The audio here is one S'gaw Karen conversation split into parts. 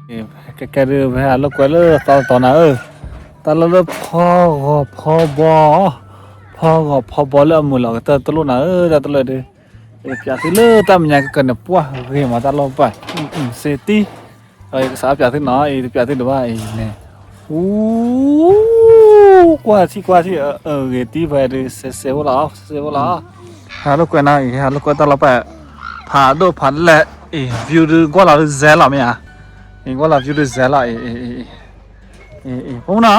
ကဲကဲဒုး ပဟဲဟးလိာ်ကွဲလၢသီတတီၤနၤဧၢ, တၢ်လီၢ်လၢဖီဂီၤဖီဘီ, ဖီဂီၤဖီဘီလၢအမုာ်လီၤကတၢၢ်တလိၣ်နၤဧၢ, တၢ်တလိၣ်ဒုး ယကပျးသုလၢတၢ်မဲာ်ညါကကၢၤန့ၣ် ပှၢ်ဂ့ၤမးတၢ်လီၢ်ပာ်, စ့တံၢ်, ယကစးပျးသုနီၤ, ယတပျးသုဒံးဘၣ်အံၤန့ၣ်, အူ ကွၢ်ထံၣ်ကွၢ်ထံၣ်, ဂ့ၤတံၢ်ဖဲဒုး စ့စ့ဖိလီၤ, စ့စ့ဖိလီၤ. ဟးလိာ်ကွဲနီၤအံၤ ဟးလိာ်ကွဲတၢ်လီၢ်ပာ်, ဖးဒိၣ်ဖးလဲၢ်အံၤ view ဒုးကွၢ်လီၤဒုး စဲလီၤမ့ၢ်ဧါ, အံၤကွၢ်လီၤ view ဒုး စဲလီၤအံၤ, အံၤ ဖိမုၣ်နီ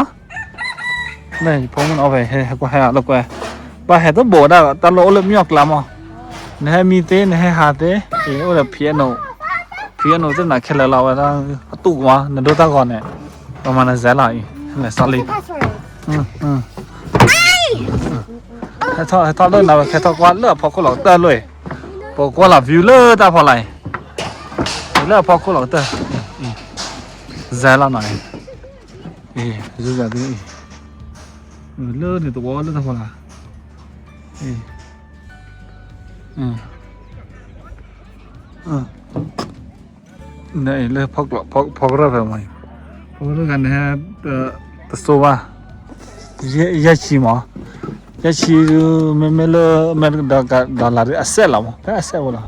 ၤ, ဖိမုၣ်နီၤ ဖဲဟဲကွၢ်ဟဲလိာ်ကွဲ, ဘၣ်ဟဲတဘိးဒၣ် တၢ်လီၢ်အိၣ်လၢမၠီၣ်ကျါမး, နဟဲမံသ့ နဟဲဟးသ့, အံၤအိၣ်ဒီး piano, piano သ့ၣ်နၤခဲလၢာ်လီၤဝဲဒၣ်, အတူၢ်ကမး နဒိတၢ်ဂီၤန့ၣ်, ပမၤနစဲလီၤအံၤ, လဲၤစီလံ ဟဲထီၣ် ဟဲထီၣ်လၢနၤ ဟဲထီၣ်ကွၢ်လၢအဖီခိၣ်လီၤကတၢၢ်လီၤ, ပကွၢ်လီၤ view လၢတၢ်ဖီလာ်အံၤ, လၢအဖီခိၣ်လီၤကတၢၢ်, စဲလီၤနီၤ, အံၤ လၢန့ၣ်တဝီလၢတၢ်ဖီလာ်, လၢဖီကရၢၢ်ဖဲမး, ဖီကရၢၢ်ဂၤန့ၣ် တစိဘၣ်, ယဲၢ်ဆံမး, ယဲၢ်ဆံ, မ့မ့ၢ်လၢ America dollar ဒုး အစဲးလီၤမး ဖဲအစဲးဖိလီၤ,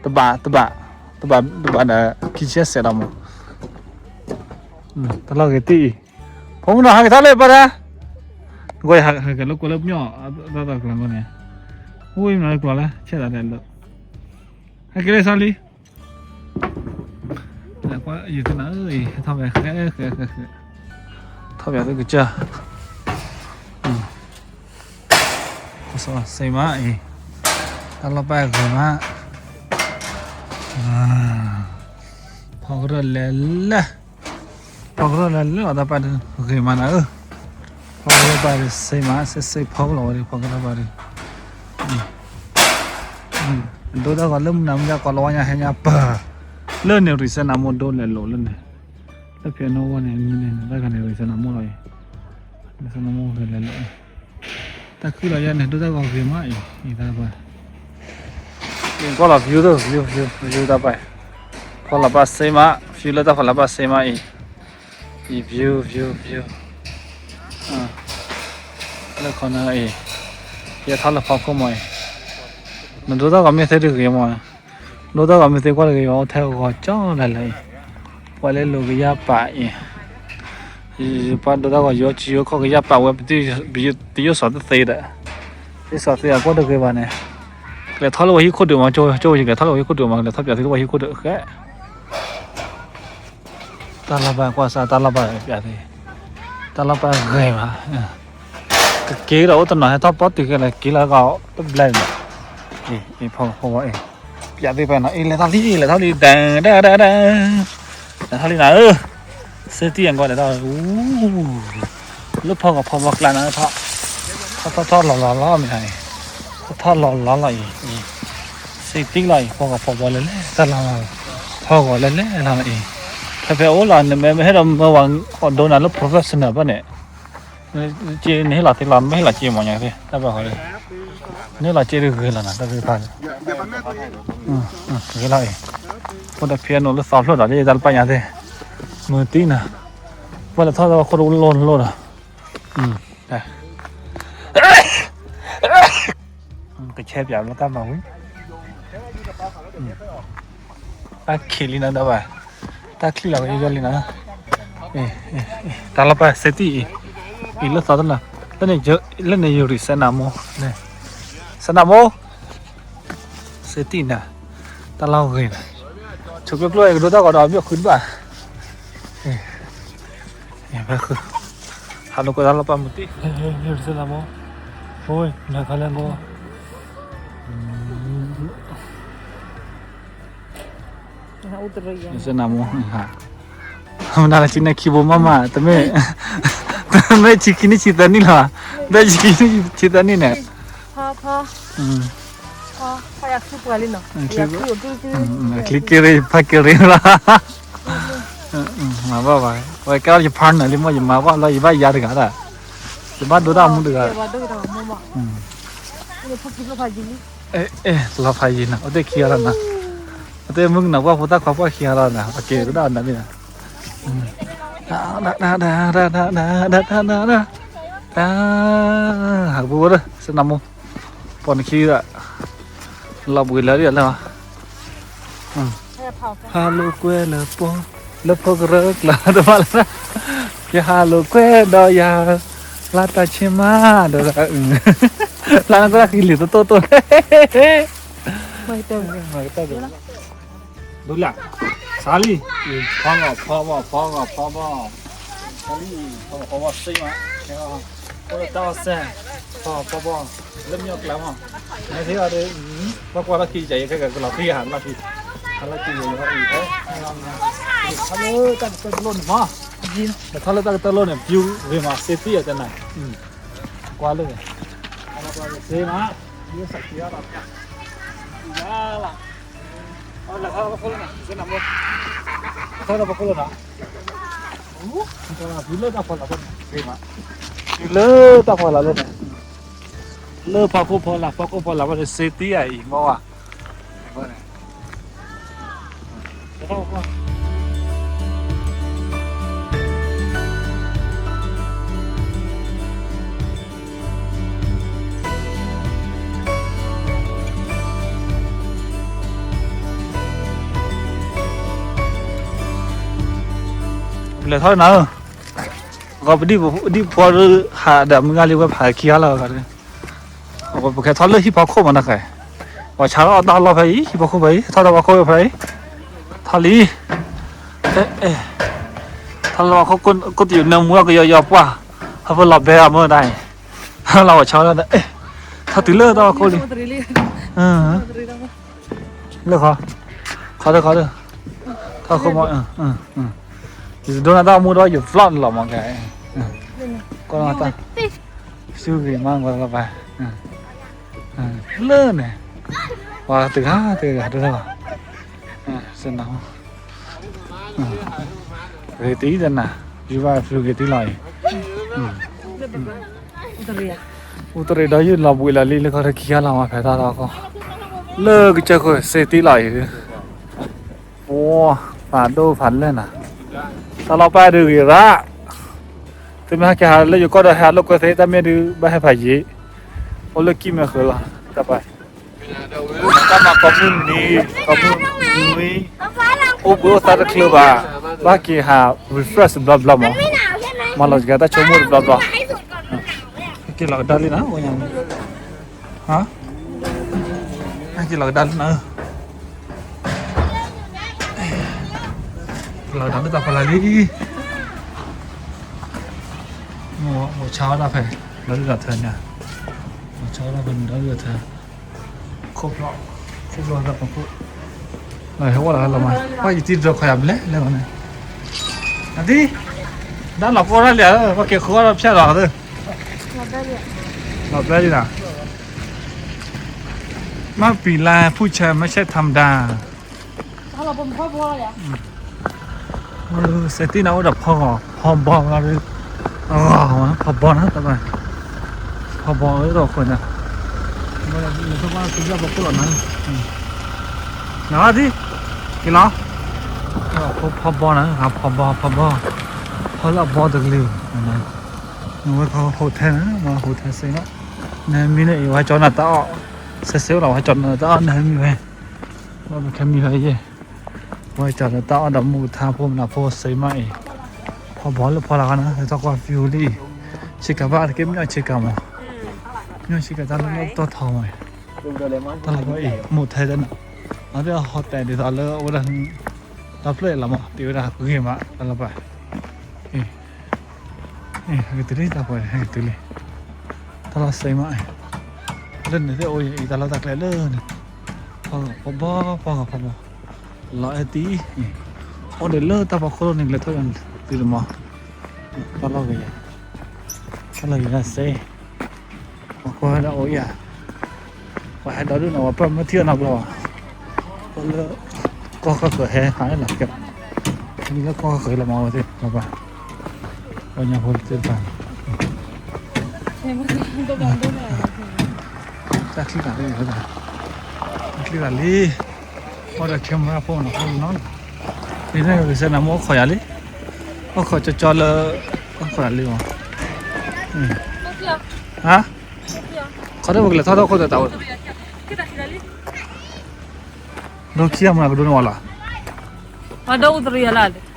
တဘး တဘး တဘး တဘးဒီး ခံဆံအစဲးလီၤမး, တၢ်လီၢ်ဂ့ၤတံၢ်အံၤ, ဖိမုၣ်နီၤ ဟဲက့ၤထီၣ်လၢပၢ်ဒၣ်, ကွၢ်ဟဲက့ၤလၢကွၢ်လၢပညီ, တၢ်တၢ်ကျါန့ၣ်, အိၣ်မးလၢကျီၤလၢ ဆဲးသးဒဲးလၢ, ဟဲက့ၤလၢစီလံ ကွၢ်ယုာ်သနၤအံၤ ဟဲထီၣ်ဝဲဃဲဃဲဃဲဃဲ, ထီၣ်ပၠးသုကစၢၢ်, စ့မးအံၤ, တၢ်လီၢ်ပာ်ဂ့ၤမး, ဖီကရၢၢ်လဲၤလဲၢ်, ဖီကရၢၢ်လဲၤလဲၢ်လီၤတၢ်ပာ်ဒုး ဂ့ၤမးနၤဧၢ, ဖီကရၢၢ်ပာ်ဒုး စ့မး စ့စ့ဖီကလီၤဝဲဒုး ဖီကရၢၢ်ပာ်ဒုး ဒိတၢ်ဂီၤလၢမုၢ်နၤမုၢ်ယါ ကွၢ်လီၤဝါညါဟဲညါပၢၢ်, လၢန့ၣ် ရံစဲနၤမိၢ်ဒိလဲၤလိာ်လၢန့ၣ်, လၢဖဲနီၣ်ဝဲန့ၣ် မံန့ၣ် တၢ်ခါန့ၣ် ရံစဲနၤမိၢ်လီၤအံၤ, ရံစဲနၤမိၢ်ဖဲလဲၤလိာ်, တၢ်ခုၣ်လီၤယဲန့ၣ် ဒိတၢ်ဂီၤဂ့ၤမးအံၤ အံၤတၢ်ပၢ်, ကွၢ်လီၤ view တၢ် view view view တၢ်ပၢ်, ဖီလီၤပၢ်စ့မး view လၢတၢ်ဖီလီၤပၢ်စ့မးအံၤ, အံၤ view view view လၢခီနၤအံၤ, ယဲထီၣ်လၢဖီခိၣ်မးအံၤ, နဒိတၢ်ဂီၤမ့ၢ်သ့တဂ့ၤမး, ဒိတၢ်ဂီၤမ့ၢ်သ့ကွၢ်တဂ့ၤမး အိၣ်ထဲဂီၤကၠီလဲၤလဲၤအံၤ, ပှၤလၢလိၤကယၢ်ပာ်အံၤ, ပှၤဒိတၢ်ဂီၤယီၤစံယီၤခီၣ်ကယၢ်ပာ်ဝဲ ပတယိၣ်စီၤတသ့ဒီး, တယိၣ်စီၤသ့အကွၢ်တဂ့ၤဘၣ်န့ၣ်, ကလဲၤထီၣ်လၢဝဲဟံၣ်ခိၣ်ဒုးမး ကၠိကၠိယကလဲၤထီၣ်လၢဝဲဟံၣ်ခိၣ်ဒုးမး ကလဲၤထီၣ်ပၠးသုလၢဝဲဟံၣ်ခိၣ်ဒုးဃဲ တၢ်လီၢ်ပာ်ကွၢ်စၢ် တၢ်လီၢ်ပာ်ပၠးသ့, တၢ်လီၢ်ပာ်ဂ့ၤဘၣ်, ကက့ၤဒီးအိၣ်တနီၤ ဟဲထီၣ်ပီတံၤကလဲၤက့ၤလၢကီးတဘျဲၣ်န့ၣ်, အံၤ ဖီဂီၤဖီဂီၤအံၤ, ပၠးသ့ၣ်ဖဲနီၤ အံၤ လဲၤထီၣ်လံ လဲၤထီၣ်လံ ဒဲဒဲဒဲဒဲ, လဲၤထီၣ်လံနၤဧၢ, စ့တံၢ်အံၤကီးလဲၤထီၣ်, လၢဖီဂီၤဖီဘီကျါနၤထီၣ်, ထီၣ်ထီၣ်ထီၣ်လီၤလီၤလီၤမ့ၢ်နၤအံၤ, ထီၣ်ထီၣ်လီၤလီၤလီၤအံၤ စ့တံၢ်လီၤအံၤ ဖီဂီၤဖီဘီလဲၤလဲၤ တၢ်လီၢ်လီၤ, ဖီဂီၤလဲၤလဲၤလီၤအံၤ, ဖဲဖဲအိၣ်လီၤ နမ့ၢ်ဟ့ၣ်ဒီးမၢဝဲအီၤဒိနၤလၢ professional ဘၣ်န့ၣ်, နဟ့ၣ်လီၤသ့လီၤ မ့ၢ်ဟ့ၣ်လီၤစ့မးညါသ့ၣ် တၢ်ဘၣ်ဃီလၢ, နဟ့ၣ်လီၤစ့တဂ့ၤလီၤနၤ တၢ်သ့ၣ်တဖၣ်န့ၣ်, ဂ့ၤလီၤအံၤ, အိၣ်ဒီး piano လၢသီဖျိၣ်ဒီး လၢတၢ်လၢပာ်ညါသ့ၣ်, မုၢ်တံၢ်နၤ, ပှၤလဲၤထီၣ်လၢဝဲခိၣ်တလိၣ်လိၣ်ဒီး ကဆဲပၠးလၢတၢ်မၤဝံၤ, တၢ်ခံးလံနၤဒီးဘၣ်, တၢ်ချံလီၤကယီလံနၤ, တၢ်လီၢ်ပာ်စ့တံၢ်အံၤ, အံၤလၢသီတလၢ, လၢန့ၣ်ယိၤရံၤစဲနၤမိၢ်, စဲနၤမိၢ်, စ့တံၢ်နၤ, တၢ်လီၢ်ဂ့ၤနၤ, ဆိကျိကျိကဒိတၢ်ဂီၤဒီးမ့ၢ်ဃုတဘၣ် ဖဲဃု, ဟးလိာ်ကွဲတၢ်လီၢ်ပာ်မုၢ်တံၢ်, စဲနၤမိၢ်, ဖိ, နခီလဲၣ်ကိ, စဲနၤမိၢ်, မနုၤလၢဆံန့ၣ်ခံဘိမးမး, တမ့ၢ်, တမ့ၢ်ဆံခံနံၣ်ဆံသၢနံၣ်လီၤ, တမ့ၢ်ဆံခံနံၣ်ဆံသၢနံၣ်န့ၣ်, ချံက့ၤရ့ဖးက့ၤရ့လီၤ မၤဘၣ်ဘၣ်, ဝဲကဲယ partner လံမ့ၢ် ယမၤဘၣ်လီၤ ယဘၣ်ယၤတဂၤဒၣ်, ယဘၣ်ဒိတၢ်မူတဂၤ, လီၤဖးယံၤနၤ အိၣ်တ့ၢ်ခံဂၤလီၤနၤ, တဲမုၣ်ကနီၤပှၢ်ဖိသၣ်ခွါပှၢ်ခံဂၤလီၤနၤ အကဲကဒၣ်နၤမ့ၢ်နၤ တၢ် ဟးကပူၤဝဲလၢ စနမူ ပိာ်နခံဒီး လီၤဘှံးလၢဒ်လၢ ဟးလိာ်ကွဲလၢပီ လၢဖိကရၢကျါတဖၣ်လၢ ယဟးလိာ်ကွဲဒီးယၤ လၢတၢ်ဆ့မး ဒီး လၢနကရၢ်ဃံလံာ်တတိၢ်တိၢ်န့ၣ် ဒိလၢ စၤလံ ဖီဂီၤဖီဘီ ဖီဂီၤဖီဘီ စၤလံ ဖီဂီၤဖီဘီ စ့မး အိၣ်လၢတၢ်အီၣ်စဲ ဖီဂီၤဖီဘီ လၢမ့ၢ်အီၣ်ကျါမး မ့ၢ်သ့အီၤဒီး ဘၣ်ကွၢ်လီၢ်ခံယၤ ယခဲကကလီၤသံဟးလီၢ်ခံ ဟးလီၢ်ခံယၤ ဟဲလၢတၢ်ကတၢၢ်တလိၣ်န့ၣ်မး ဒီးထီၣ်လၢတၢ်ကတၢၢ်လိၣ်န့ၣ် ပျူၤဂ့ၤမး စ့သံအီၤတနၤ ကွၢ်လၢ စ့မး ယစးခံအီၤလီၤ ထီၣ်ဒီးပခိၣ်လီၤနီၤ တုၤလၢတၢ်ဖီလာ်လၢန့ၣ် ဂ့ၤမး တုၤလၢတၢ်ဖီလာ်လၢန့ၣ် လၢဖီခိၣ်ဖီလာ် ဖီခိၣ်ဖီလာ်ဘၣ်ဒီး စ့တံၢ်အံၤ မ့ၢ်ဝဲ လဲၤထီၣ်နၤဧၢ, ဂီၤပဒံၣ်ဖိဒံၣ်ဖိဒုး ဟးဒီးမုၢ်ဂၤလံဝဲဖးခံဂၤလီၤ, ပကဟဲထီၣ်လၢဟံၣ်ဖီခိၣ်မးနၤဃဲ, ပှၤဆါထီၣ်အီၣ်တၢ်လီၢ်ဖဲအံၤ ဟံၣ်ဖီခိၣ်ဖဲအံၤ ထီၣ်ဒီးဖီခိၣ်ဖဲအံၤ, ထီၣ်လံ, ထီၣ်လၢဖီခိၣ် ကိးတယိနၢမူအကယီယီပှၢ်, ဟဲဖဲလီၤဘဲအမုၢ်ဒၣ်အံၤ, လီၤပှၤဆါဝဲဒၣ်, ထီၣ်တုၤလၢတၢ်ဖီခိၣ်လံ လၢခီ, ခီဒၢခီဒၢ, ထီၣ်ခိၣ်မး, ယဒိနၤတၢ်မူဒီးယ vlog လီၤမးကဲ, ကီၢ်တၢ်, စုဂ့ၤမးကီၢ်တၢ်လီၤပၢ်, လၢန့ၣ်, ပှၤတဂၤတဂၤတလီၤ, စနၢၤ, ဂ့ၤတံၢ်တနၤ, ယဘၣ်ဖျုးဂ့ၤတံၢ်လီၤအံၤ အိၣ်တရံးဒီးယလီၤဘှံးလီၤလံ လၢခီတခံဂၤလီၤမး ဖဲတၢ်လီၢ်ကီၢ်, လၢကစၢၢ်ခိၣ်စ့တံၢ်လီၤအံၤ, ပှၤဖးဒိၣ်ဖးလဲၢ်နၤ, တၢ်လီၢ်ပၢ်ဒုးဂ့ၤရၣ်, သုမ့ၢ်ဟဲက့ၤဟးလၢယကီၢ်ဒီးဟဲလိာ်ကွဲသ့ တၢ်မ့ၢ်ဒုးဘၣ်ဟဲဖးယံၤ, အိၣ်လၢကံၢ်မဲာ်ဃုာ်လီၤ တၢ်ပၢ် တၢ်မၤကိးမုၢ်နံၤ ကိးမုၢ်နွံ, အိၣ်ဘှံးအိၣ်သါတချုးဘၣ်, ဘၣ်က့ၤဟး refresh တဘျီဘျီမး, မၤလီၤစှၤတၢ်ဆိကမိၣ်တဘျီဘျီ, ဟဲက့ၤလီၤကဒါလံနၤ, ဟါ, ဟဲက့ၤလီၤကဒါလံနၤ, က့ၤလီၤကဒါလၢတၢ်ဖီလာ်လံ, မ့ၢ်ဆါဝဲဒၣ်ဖဲ ဒီဒုၣ်ဒီထၢန့ၣ်, မ့ၢ်ဆါဝဲဒၣ်ဖဲန့ၣ် ဒီဒုၣ်ဒီထၢ ခိၣ်ဖျီၣ်, ခိၣ်ဖျီၣ်တၢ်ပခိၣ်, ဟဲဝဲလီၤဟဲလီၤမး, ပှၤယတံၤဒီးခီယၤဘျဲၣ်လဲၣ်န့ၣ်, အတံၤ, ဒါလီၤကိၢ်ဒၣ်လံဧၢ, ပှၤက့ၤဃုအီၣ်ဒီးဖျဲၣ်လီၤသ့, လီၤဘျဲၣ်လံနၤ, မ့ၢ်ပံၤလါဖူၣ်ဆၢမ့ၢ်ဆဲးထါမဒါ စဲးတံၢ်နၤအိၣ်ဒီးဖီဂီၤ, ဖီဘီ, ဖီဘီနၤ, တၢ်ဘၣ်, ဖီဘီလၢတၢ်ခွဲးနၤ, နဘၣ်က့ၤဖီခိၣ်လီၤနၤ, နဘၣ်ဒံ, က့ၤလီၤ, ဖီဘီနၤ, ဖီဘီ, ဖီဘီ, ဖီလၢအဘီတကလုာ်, နဝဲခီ hotel နၤ, hotel စ့လီၤ, နမံန့ၣ်အံၤ ဝဲကၠီနၤတၢ်အီၣ်, စဲးစဲးလီၤ ဝဲကၠီနၤတၢ်အီၣ် နမံဝဲ, ဘၣ်မုၢ်ခဲမံဝဲယဲၢ် ဝဲကၠီနၤတၢ်အီၣ်ဒီးမူကထါဖိမနၤဖိစ့မးအံၤ, ဖီဘီလၢဖီလာ်ခီနၤ တၢ်ကွၢ် view လံ, ဆ့ကၤဘၣ်တက့ၢ် မ့ၢ်ဆ့ကၤမး, မ့ၢ်ဆ့ကၤတၢ်လၢလီၢ်တီၢ်ထီမး, တၢ်လီၢ်ဘီအံၤ မိၢ်ထဲတနၤ, အဒၣ် hotel ဒ်သိးလၢအဝဲဒၣ်, တၢ်ဖျၢၣ်အံၤလီၤမး တ့ဝဲဒၣ်ဂ့ၤမး တၢ်လီၢ်ဘီ, ဟဲက့ၤတုၤလံ တၢ်ပှဲၤ ဟဲက့ၤတုၤလံ, တၢ်လီၢ်စ့မးအံၤ, လၢန့ၣ်သ့ၣ်အိၣ်အံၤ တၢ်လီၢ်တၢ်ကျဲလၢန့ၣ်, ဖီဂီၤဖီဘီ ဖီဂီၤဖီဘီ, လီၤအဲၣ်တံၢ်, အိၣ်ဒီးလၢတၢ်ဖီခိၣ်လီၤန့ၣ် ကလဲၤထီၣ်ယၤတုၤလၢမး, တၢ်လီၢ်ဂ့ၤ, တၢ်လီၢ်ဂ့ၤဒၣ်စ့, ပှၤကွၢ်ဝဲဒၣ်အိၣ်ယၤ, ပှၤဟဲဒီဒုၣ်နီၤ ပှၤပၢၢ်မၢထံၣ်အီၤနီတဘျီဘၣ်, လၢကီၢ်ဃၢဃၢၤဟဲဟးလီၤကဲ, လၢကီၢ်ဃၢဃၢၤလီၤမးဝဲသ့ၣ် လီၤဘၣ်, ပှၤညါဖိသ့ၣ်တဖၣ်န့ၣ်, တၢ်ချံၣ်သးလံ, တၢ်ချံၣ်သးလံ, အိၣ်ဒီး camera phone နီၤ, ဖဲနီၤ, ဒ်န့ၣ်ကစဲနၤမ့ၢ်အိၣ်ခိးယၤလံ, အိၣ်ခိးကၠီကၠီလၢ, အိၣ်ခိးယၤလံမး, ဟါ, ခီဒၣ်ပကလဲၤထီၣ်ထီၣ်ခိၣ်သတးဝဲ, ဒိခံဂၤမနုၤကဒိန့ၢ်ဝဲလီၤ,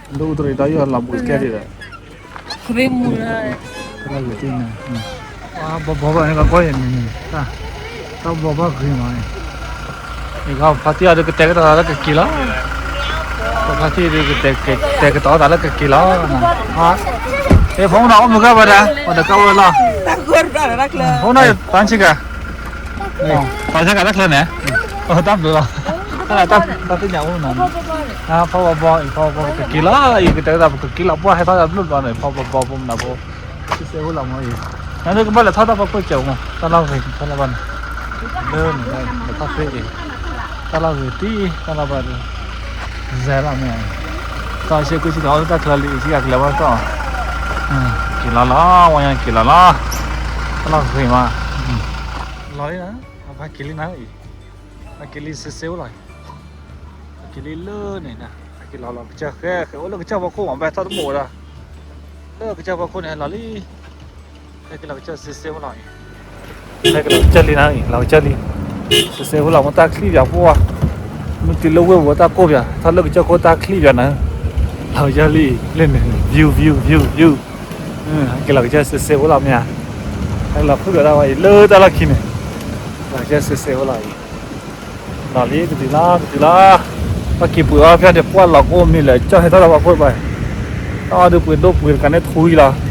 ဒိအူတရံးဒီးယလီၤဘူးကဲဒံးဒီး တၢ်ဂ့ၤတံၢ်န့ၣ်, ဘီဘီဘၣ်န့ၣ်ကီၢ်အံၤန့ၣ်, တၢ်ဘီဘီဂ့ၤမးန့ၣ်, ယကဖါတံၢ်အီၤဒုးကတဲာ်ကတီၤသးလၢကက့ၤလီၤ, ကဖါတံၢ်ဒုးကတဲာ်ကတီၤသးလၢကက့ၤလီၤ, ဟါ, ဖီမုၢ်နီၤအိၣ်မုာ်ဂၤဘၣ်ဒၣ် ပှၤဒီးကဝဲလီၤ, ဖီမုၢ်နီၤတၢ်ဆ့ကၤ တၢ်ဆ့ကၤတၢ်ချၢန့ၣ်, တၢ်ဘျုးလီၤ, တၢ်သ့ၣ်ညါအိၣ်နီၤ, ဖီဘီဘီအံၤ ဖီဘီဘီကက့ၤလီၤအံၤ ကတဲာ်ကတီၤပကက့ၤလီၤ ပှၢ်ဟဲထီၣ်တဘျုးဘျီန့ၣ် ဖီဘီဘီဖိမနၤဖိ, စ့စ့အိၣ်လီၤမ့ၢ်အံၤ, နဒုးကဘၣ်လဲၤထီၣ်တၢ်ဖီခိၣ်စဲးမး တၢ်လီၢ်ဂ့ၤ တၢ်လီၢ်ဘၣ်န့ၣ်, လၢန့ၣ် လဲၤထီၣ်သ့အံၤ, တၢ်လီၢ်ဂ့ၤတံၢ် တၢ်လီၢ်ဘၣ်ဒီး, စဲးလီၤမ့ၢ်အံၤ, တၢ်ဆ့ကူဆ့ကၤအီၣ်တၢ်ချၢလံ ဆ့ကၤကလဲၤဘၣ်တီၢ်, က့ၤလီၤလီၤ ဝါညါက့ၤလီၤလီၤ, တၢ်လီၢ်ဂ့ၤမး, လီၤလံနၤ, အဖါက့ၤလံနၤအံၤ, အက့ၤလံစ့စ့အိၣ်လီၤအံၤ, အက့ၤလံလၢန့ၣ်နၤ, အက့ၤလီၤလီၤကစၢၢ်ဃဲဃဲအိၣ်လၢကစၢၢ်ဖီခိၣ်မး ဘၣ်ထီၣ်တမိၢ်ဝဲဒၣ်, လၢကစၢၢ်ဖီခိၣ်န့ၣ် ဟဲလီၤလံ, ဟဲက့ၤလီၤကစၢၢ်စ့စ့အိၣ်လီၤအံၤ, ဟဲက့ၤလီၤကစၢၢ်လံနၤအံၤ လီၤကစၢၢ်လံ, စ့စ့အိၣ်လီၤ မ့ၢ်တၢ်ချံၣ်ပၠးပှၢ်, မ့ၢ်တုၤလၢဝ့ၢ်ပူၤတၢ်ကိၢ်ပၠး ထီၣ်လၢကစၢၢ်ခိၣ်တၢ်ချံၣ်ပၠးနၤ, လီၤကစၢၢ်လံ, လၢန့ၣ် view view view view, ဟဲက့ၤလီၤကစၢၢ်စ့စ့အိၣ်လီၤမ့ၢ်ဧါ, ဟဲက့ၤလီၤဖုၣ်ဒီးဒၣ်ဝဲအံၤ လၢတၢ်လီၢ်ခံန့ၣ်, လီၤကစၢၢ်စ့စ့အိၣ်လီၤအံၤ, လီၤလံ ကတုၤလီၤ ကတုၤလီၤ, ဘၣ်က့ၤပှ့ၤအီၣ်ဖဲန့ၣ် ပှၢ်လီၤကအိၣ်မံၤလၢာ် ကၠီၣ်ဟဲထီၣ်တၢ်ဖီခိၣ်ဘၣ်, တၢ်အီၣ်ဒုးပှ့ၤဒိၣ်ပှ့ၤတကးန့ၣ်ထူယံလီၤ,